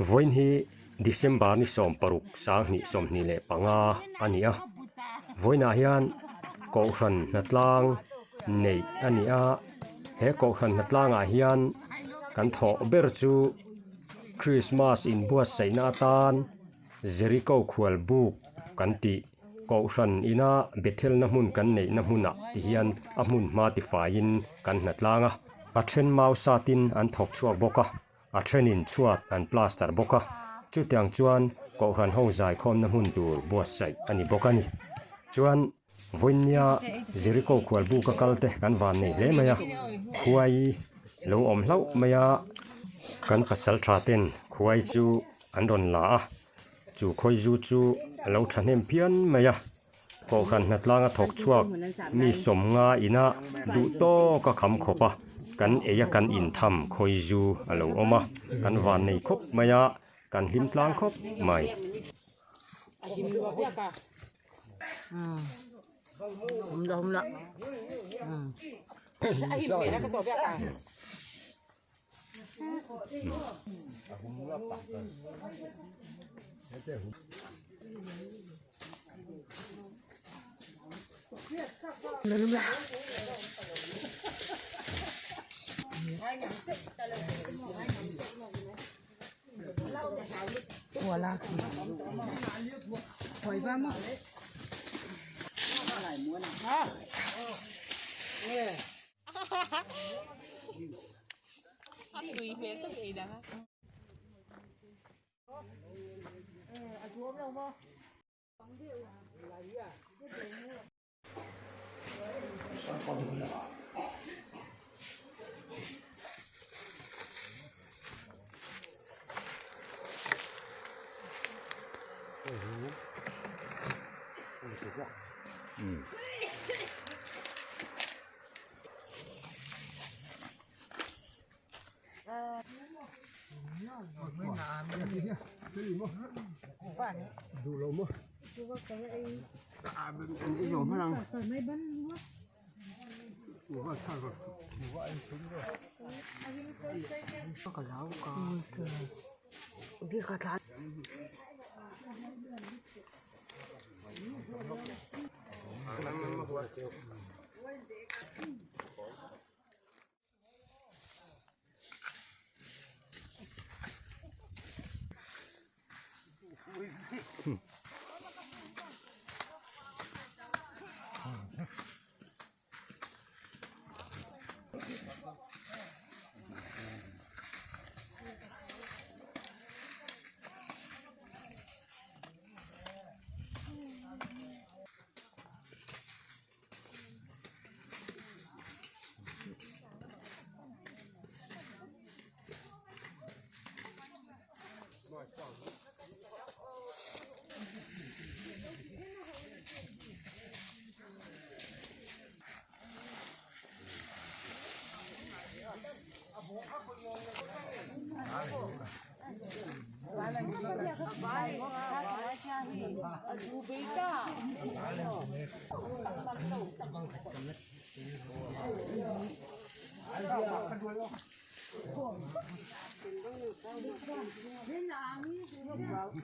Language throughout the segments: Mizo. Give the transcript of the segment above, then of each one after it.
Vawiin hi December ni 16 2025 a ni a, vawiinah hian Kohhran hnatlang neih a ni a, he Kohhran hnatlangah hian kan thawh ber chu Krismas inbuatsaihna atan Jericho khual buk kan tih Kohhran ina Bethelna hmun kan neihna hmunah ti hian a hmun hma tifaiin kan hnatlang a, a then mau satin an thawk chhuak bawk a. A thenin chhuat an plaster bawk a, chutiang chuan Kohhran ho zaikhawmna hmun tur buatsaih a ni bawk a ni. Chuan vawinia Jericho khualbuka kal te kan van nei hle mai a, khuai lo awm hlauh mai a, kan pasal tha ten khuai chu an rawn la a, chu khawizu chu a lo thahnem phian mai a. Kohhran hnatlanga thawk chhuak mi sawmnga ina duh tawk a kham khawp a, kan ei a kan intham khawi zu a lo awm a, kan van nei khawp mai a, kan hlim tlang khawp mai.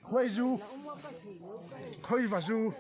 Khawi zu khawi va zu.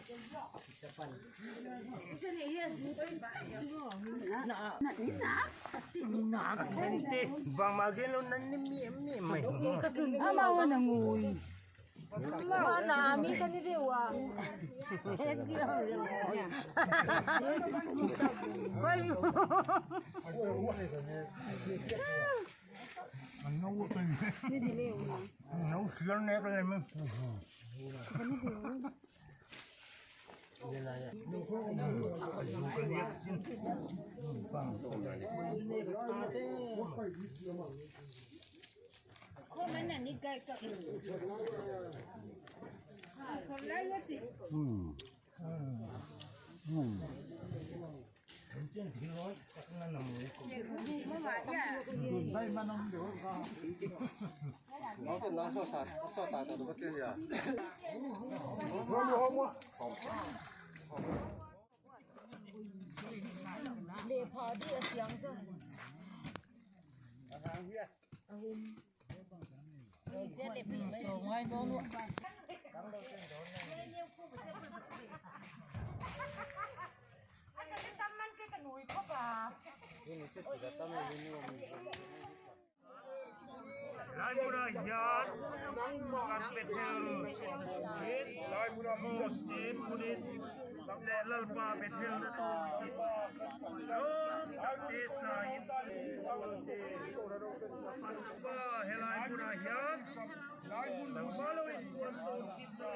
Laimura hian kan Bethel in Host te hmunin leh Lalpa Bethel na tur in tlawm tak te sa in Pa helai hmunah hian nangmah lo in puan tawn thin ta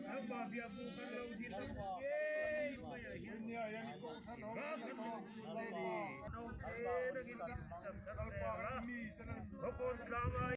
nangmah biakbu kan lo din ang ngei maiah hian hma kan lo tur te ni. Naute nangin min chak chak zel a, Khawkawn tlangah.